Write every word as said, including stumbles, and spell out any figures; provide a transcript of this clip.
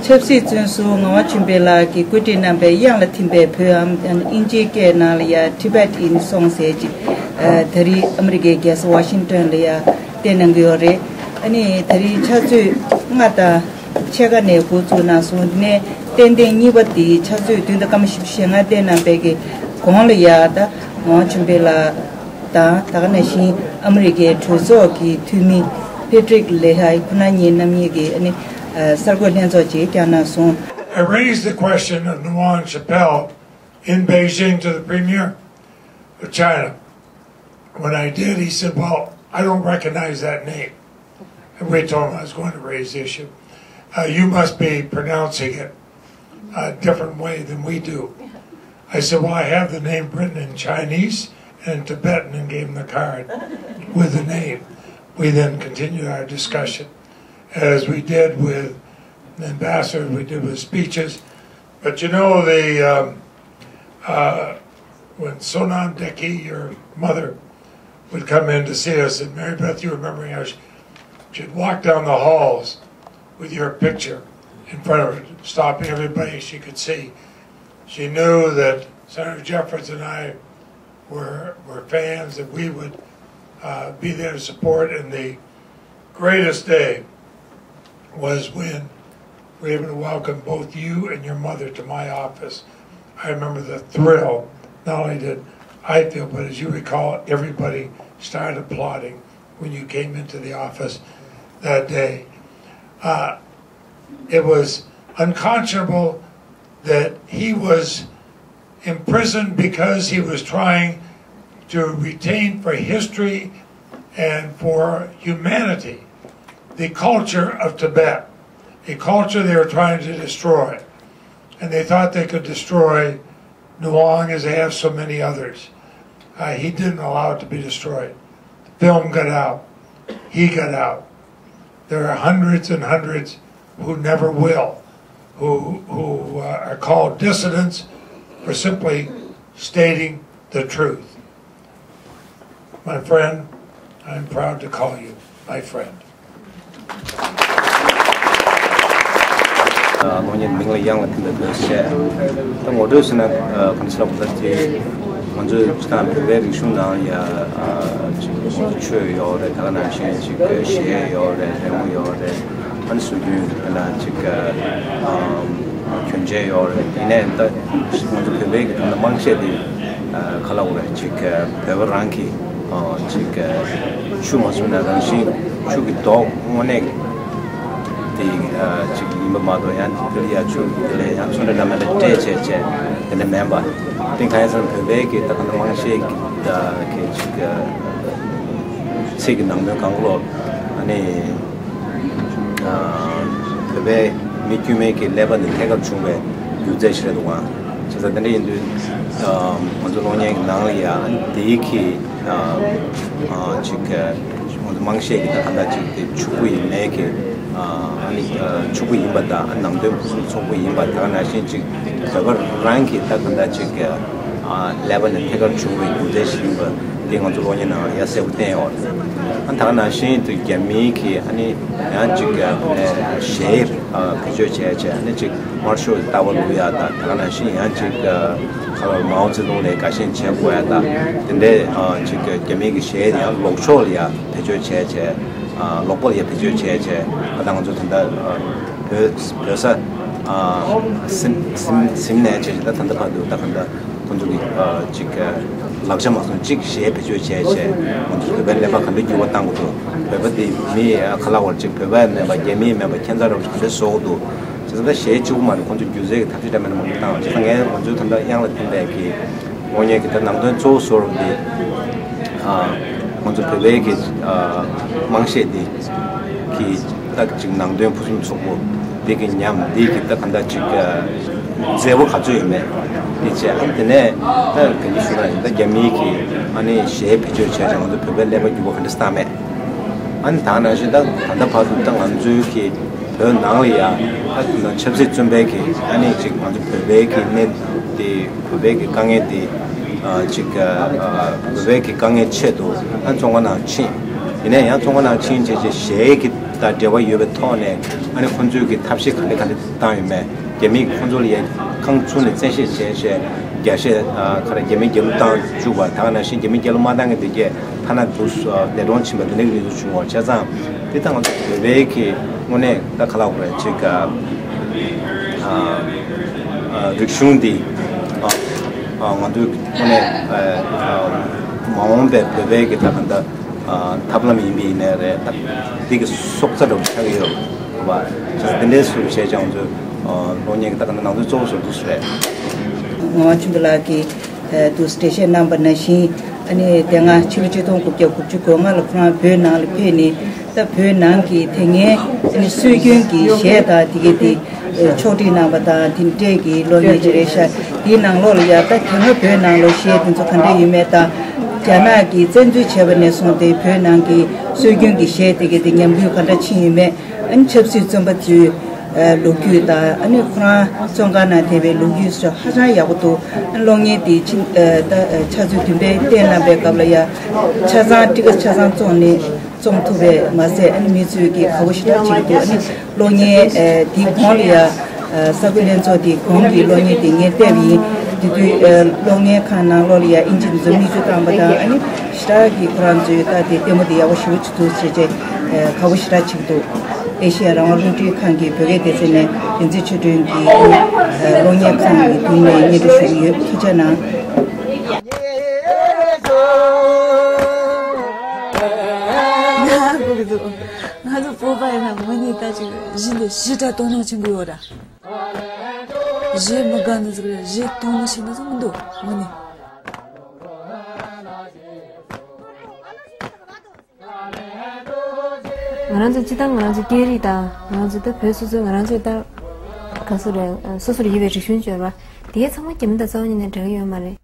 ཆབ་སྲིད་བཙོན་ཟུར་ངག་དབང་ཆོས་འཕེལ་ལགས་ཀྱིས་བཀོད་སྒྲིག་གནང་པའི་དབྱངས་ལ་ཐིམ་པའི་བོད་ཨམ་དབྱངས་ནི་དབྱིན་ཇིའི་སྐད་ནང་ལ་ཡ་Tibet in Song ཟེར་ཅིག་ཨ་ད་རེས་ཨ་མི་རི་ཀའི་རྒྱལ་ས་ཝ་ཤིང་ཏོན་ལ་ཡ་བསྟན་གནང་གི་ཡོད་རེད། ཨ་ནི་ད་རེས་ཕྱག་ཚོད་ལྔ་དང་ཕྱེད་ཀ་ནས་འགོ་བཙུགས་གནང་སོང་། དེ་ནས་ཏན་ཏན་གཉིས་པ་དེ་ཕྱག་ཚོད་བདུན་དང་སྐར་མ་བཞི་བཅུ་ཞེ་ལྔ་བསྟན་གནང་པའི་གི་གོང་ལ་ཡ་ད་ངག་དབང་ཆོས་འཕེལ་ལགས་དང་ད་ག་ནང་བཞིན་ཨ་མི་རི་ཀའི་གྲོས་ཚོགས་ཀྱི་འཐུས་མི་Patrick Leahy ཁོང་རྣམ་གཉིས་རྣམ་གཉིས་ཀྱིས་ཨ་ནི་ཨ་གསར་འགོད་ལྷན་ཚོགས་ཅིག་བསྐྱངས་གནང་སོང་། I raised the question of Ngawang Chapel in Beijing to the Premier of China. When I did, he said, "Well, I don't recognize that name." And we told him I was going to raise the issue. "Uh, you must be pronouncing it a different way than we do." I said, "Well, I have the name written in Chinese and Tibetan," and gave him the card with the name. We then continued our discussion, as we did with the ambassador, we did with speeches. But you know, the um, uh, when Sonam Deki, your mother, would come in to see us, and Mary Beth, you remember how she, she'd walk down the halls with your picture in front of her, stopping everybody she could see. She knew that Senator Jeffords and I were, were fans, and we would uh, be there to support. And the greatest day was when we were able to welcome both you and your mother to my office. I remember the thrill. Not only did I feel, but as you recall, everybody started applauding when you came into the office that day. Uh, it was unconscionable that he was imprisoned because he was trying to retain for history and for humanity the culture of Tibet, a culture they were trying to destroy. And they thought they could destroy Ngawang as they have so many others. Uh, he didn't allow it to be destroyed. The film got out. He got out. There are hundreds and hundreds who never will, who, who uh, are called dissidents for simply stating the truth. My friend, I'm proud to call you my friend. གློག་བརྙན་མིང་ལ་དབྱངས་ལ་ཐིམ་པའི་བོད་ཟེར། ད་ངོ་སྤྲོད་ཟེར་ན་གང་ཟེར་ལབ་ན་དེ་ང་ཚོས་སྤྱིར་བཏང་བོད་པའི་རིག་གཞུང་ནང་ཡ་ཅིག་ཆོས་ཡོད་རེད། ད་ག་ནང་བཞིན་ཅིག་གཞས་ཡོད་རེད། རོལ་མོ་ཡོད་རེད། ཨ་ནི་སྲོལ་རྒྱུན་དེ་ལ་ཅིག་གྱོན་ཆས་ཡོད་རེད། ཡིན་ནའི་ད་ང་ཚོ་བོད་པའི་གི་ད་ལྟ་དམངས་གཞས་དེ་ག་ལ་འོ་རེད། ཅིག་བོད་པ་རང་གི་ཅིག་ཆུ་མ་བཟུང་ན་རང་བཞིན་ཆུ་གི་མདོག་དངོས་གནས་དེ་ཅིག་ཡིན་པ་མ་གཏོགས་ཡང་དེ་ལ་ཡ་ཆུ་དེ་ལ་ཡང་ཚོན་ཁྲ་འདྲ་མི་འདྲ་སྤྲས་བྱས་བྱས་དེ་འདྲ་མིན་པ། དེ་གང་ཡིན་ཟེར་ན་བོད་པའི་གི་ད་ག་ནང་དམངས་གཞས་ཀྱི་ད་གི་ཅིག་ཚིག་གི་ནང་དོན་གང་ག་ལོ་ཨ་ནི་བོད་པའི་མི་དཀྱུས་མའི་གི་ཀླད་པ་ནི་ཐད་ཀར་བྱུང་བའི་སྒྱུ་རྩལ་ཞིག་རེད་འདུག་ག་བྱས་ཙང་དེ་འདྲ་ཡིན་དུས་ང་ཚོ་གློག་བརྙན་གྱི་ནང་ལ་ཡ་ཨ་ནི་དེའི་གི་ཅིག་ང་ཚོ་དམངས་གཞས་ཀྱི་ད་ག་འདྲ་ཅིག་དེ་ཕྱུག་པོ་ཡིན་མེད་ཀྱི་ཨ་ནི་ཕྱུག་པོ་ཡིན་པ་དང་ཨ་ནང་དོན་ཕུན་སུམ་ཚོགས་པོ་ཡིན་པ་ད་ག་ནང་བཞིན་ཅིག་བོད་པ་རང་གི་ད་ག་འདྲ་ཅིག་ཀླད་པ་ནས་ཐད་ཀར་བྱུང་བའི་སྒྱུ་རྩལ་ཞིག་ཡིན་པ་འདི་ང་ཚོ་གློག་བརྙན་ནང་ཡ་གསལ་པོ་བསྟན་ཡོད་རེད། ཨ་ད་ག་ནང་བཞིན་དུ་རྒྱ་མིའི་གི་ཨ་ནི་ཡང་ཅིག་གཞས་བེད་སྤྱོད་བྱས་བྱས་ཨ་ནི་ཅིག་མར་ཤལ་ཏ་བ་ལུ་ཡ་དང་ད་ག་ནང་བཞིན་ཡང་ཅིག་ཁ་ལོར་མའོ་ཙེ་ཏུང་ལས་དགའ་ཞེན་བྱེད་དགོས་ཡ་དང་དེ་འདྲའི་ཅིག་རྒྱ་མིའི་གི་གཞས་ཡང་ལོག་ཕྱོགས་ལ་ཡ་བེད་སྤྱོད་བྱས་བྱས། ལོག་པར་ཡང་བེད་སྤྱོད་བྱས་བྱས་ཨ་ད་ང་ཚོ་ད་ལྟ་བོད་བོད་ས་སིམ་སིམ་སིམ་ནས་བྱས་བྱས་ད་ད་ལྟ་བར་དུ་ད་ག་འདྲ་ཁོང་ཚོ་གི་ཅིག་ལག་ཆ་མ་སོང་གཅིག་གཞས་བེད་སྤྱོད་བྱས་བྱས་ང་ཚོ་བོད་པའི་ཀླད་པ་ག་འདྲ་འགྱུར་བ་བཏང་དགོས་འདུག་བོད་པ་དེ་མི་ག་ལ་བར་ཅིག་བོད་པ་མེད་པ་རྒྱ་མི་མེད་པ་ཁྱད་མཚར་རབ་ཅིག་ག་འདྲ་བཟོ་དགོས་འདུག་བྱས་ཙང་ད་གཞས་གཅིག་པུ་མ་རེད། ཁོང་ཚོ་སྒྱུ་རྩལ་གྱི་ཐབས་ཤེས་འདྲ་མིན་མང་པོ་བཏང་བྱས་ཙང་ངས་ང་ཚོའི་ད་ལྟ་དབྱངས་ལ་ཐིམ་པའི་གི་དངོས་གནས་ཀྱི་ད་ནང་དོན་གཙོ་བོ་བཟོ་རུ་འདི་ང་ཚོ་བོད་པའི་གི་དམངས་གཞས་འདི་གི་ད་ཅིག་ནང་དོན་ཕུན་སུམ་ཚོགས་པོ་འདི་གི་ཉམས་འདི་གི་ད་ག་འདྲ་ཅིག་མཛེས་པོ་ག་ཚོད་ཡོད་མེད་འདི་བྱས། ཨ་དེ་ནས་ད་ག་འདི་ཞུ་ན་ཡིན་ད་རྒྱ་མིའི་གི་ཨ་ནི་གཞས་བེད་སྤྱོད་བྱས་ཙང་ང་ཚོ་བོད་པའི་ཀླད་པ་འགྱུར་བ་ག་འདྲ་བཏང་མེད། ཨ་ནི་ད་ནང་བཞིན་ད་ད་ལྟ་བར་དུ་ད་ང་ཚོའི་གི་བོད་ནང་ལ་ཡ་ཨ་ནི་ཆབ་སྲིད་བཙོན་པའི་གི་ཨ་ནི་ཅིག་ང་ཚོ་བོད་པའི་གི་གནས་དེ་བོད་པའི་གི་དཀའ་ངལ་དེ་ཅིག་བོད་པའི་གི་དཀའ་ངལ་ཆེད་དུ་ཨ་བཙོན་ཁང་ནང་ཕྱིན། དེ་ནས་ཡང་ཚོང་ཁང་ནང་ཕྱིན་བྱས་བྱས་གཞས་ཀྱི་དང་འབྲེལ་བ་ཡོད་པའི་ཐོག་ནས། ཨ་ནི་ཁོང་ཚོས་ཀྱི་ཐབས་ཤེས་ག་འདྲ་ག་འདྲ་བཏང་ཡོད་མེད། རྒྱ་མིས་ཁོང་ཚོ་ལ་ཡ་ཁང་ཚུགས་ནས་བཙན་ཤེད་བྱས་བྱས་རྒྱ་ཤེད་ཨ་ག་རེ་རྒྱ་མིའི་རྒྱལ་གླུ་བཏང་བཅུག་པ། ད་ག་ནང་བཞིན་རྒྱ་མིའི་རྒྱལ་གླུ་མ་བཏང་མཁན་དེ་གས་ཐ་ན་དུ་ལས་གྲོངས་ཕྱིན་པ་དེ་འདྲའི་གནས་ཚུལ་བྱུང་བ་བྱས་ཙང་། དེ་དང་བོད་པའི་གི་དངོས་གནས་ད་ག་ལབ་དགོས་རེད། ཅིག་ཨ་ཨ་རིག་གཞུང་འདི་ཨ་ཨ་ང་ཚོའི་དངོས་གནས་ཨ་ཨ་མ་འོངས་པའི་བོད་པའི་གི་ད་ག་འདྲ་ཨ་ཐབས་ལམ་ཡིན་པ་ཡིན་ནའི་རེད། ད་འདི་གི་སྲོག་རྩ་འདྲ་པོ་ཆགས་ཀྱི་ཡོད་རེད་པ། བྱས་ཙང་དེ་འདྲའི་བཟོ་བྱས་ཀྱང་ང་ཚོའི་ཨ་གློག་བརྙན་གི་ད་ག་འདྲ་ནང་དོན་གཙོ་བོ་བཟོ་འདུག་ཟེར་རེད། ངག་དབང་ཆོས་འཕེལ་ལགས་ཀྱིས་ཨ་དུ་འགྲེལ་བཤད་གནང་པ་ནང་བཞིན། ཨ་ནི་དེ་སྔ་ཕྱི་ལོ་ཆིག་སྟོང་དགུ་བརྒྱ་དགུ་བཅུ་གོ་ལྔ་ལ་ཁོ་རང་བོད་ནང་ལ་ཕེབས་ནས། ད་བོད་ནང་གི་དེ་སྔའི་ཨ་ནི་སྲོལ་རྒྱུན་གྱི་གཞས་དང་དེ་གའི་དེ་ཨ་ཕྱོགས་སྒྲིག་གནང་པ་དང་། དེ་འདྲས་ཀྱི་གློག་བརྙན་ཅིག་རེད་ཤག་དེའི་ནང་ལོགས་ལ་ཡ་ད་དེ་སྔ་བོད་ནང་ལོགས་གཞས་དེ་ཚོ་ག་འདྲས་ཡོད་མེད་དང་། རྒྱ་ནག་གིས་བཙན་འཛུལ་བྱས་པ་ནས་བཟུང་སྟེ་བོད་ནང་གི་སྲོལ་རྒྱུན་གྱི་གཞས་དེ་གའི་དེ་ཉམས་རྒུད་ག་འདྲ་ཕྱིན་ཡོད་མེད། ཨ་ནི་ཆབ་སྲིད་བཙོན་པ་ཚོའི་ཨ་ལོ་རྒྱུས་དང་། ཨ་ནི་ཁོ་རང་བཙོན་ཁང་ནང་བསྡད་པའི་ལོ་རྒྱུས་སོགས་ཧ་ཅང་ཡག་པོ་འདུག་ཨ་ནི་གློག་བརྙན་དེ་ཕྱི་ཨ་ད་ཨ་ཕྱག་ཚོད་བདུན་པའི་གཏན་གནང་པའི་སྐབས་ལ་ཡ་ཆ་ཚང་ཊི་ཀེ་ཊི་ཆ་ཚང་བཙོང་ནས་བཙོང་ཐུབ་པས་མ་ཟད། ཨ་ནི་མི་ཚོས་ཀྱིས་དགའ་པོ་ཞེ་དྲག་བྱེད་ཀྱི་འདུག་ཨ་ནི་གློག་བརྙན་ཨ་དེའི་གོང་ལ་ཡ་ཨ་གསར་འགོད་ལྷན་ཚོགས་དེའི་གོང་གི་གློག་བརྙན་དེ་ངས་བལྟས་པ་ཡིན། དེ་དུས་ཨ་གློག་བརྙན་ཁང་ནང་ལོགས་ལ་ཡ་ཨིན་ཇི་འཛོམས་མིག་ཆུ་བཏང་པ་དང་། ཨ་ནི་ཞེ་དྲག་གི་ཁོ་རང་ཚོས་ད་དེ་ལྟད་མོ་དེ་ཡག་པོ་ཞེ་པོ་ཅིག་འདུག་ཟེར་བྱས་ཨ་དགའ་པོ་ཞེ་དྲག་བྱེད་ཀྱི་འདུག་ཨེ་ཤེ་ཡ་རང་དབང་རླུང་འཕྲིན་ཁང་གི་བོད་སྐད་སྡེ་ཚན་ནས་རིག་འཛིན་ཆོས་སྒྲོན་གྱི་ཨ་གློག་བརྙན་ཁང་གི་མདུན་ནས་སྙན་སྒྲོན་ཞུ་གི་ཡོད། ཐུགས་རྗེ་གནང་། ང་ཚོ་བོད་པ་ཡིན་ན་དངོས་གནས་ད་ཅིག་གཞས་འདི་ཞེ་དྲག་དོ་སྣང་ཆེན་པོ་ཡོད་ར། གཞས་མི་དགའ་ནི་ཟིག་རེད། གཞས་དོ་སྣང་ཆེ་ནི་ཟིག་མི་འདུག་དངོས་གནས། ང་རང་ཚོ་སྤྱིར་བཏང་ང་རང་ཚོ་སྐད་རིགས་དང་། ང་རང་ཚོ་ད་བོད་སོ་སོའི་ང་རང་ཚོའི་ད་ག་སོ་རེད། སོ་སོར་ཡོད་པའི་རིག་གཞུང་སྦྱོར་བ་དེ་ཚང་མ་རྒྱ་མི་དང་རྩ་བ་ཉིད་ནས་འདྲ་གི་ཡོད་མ་རེད།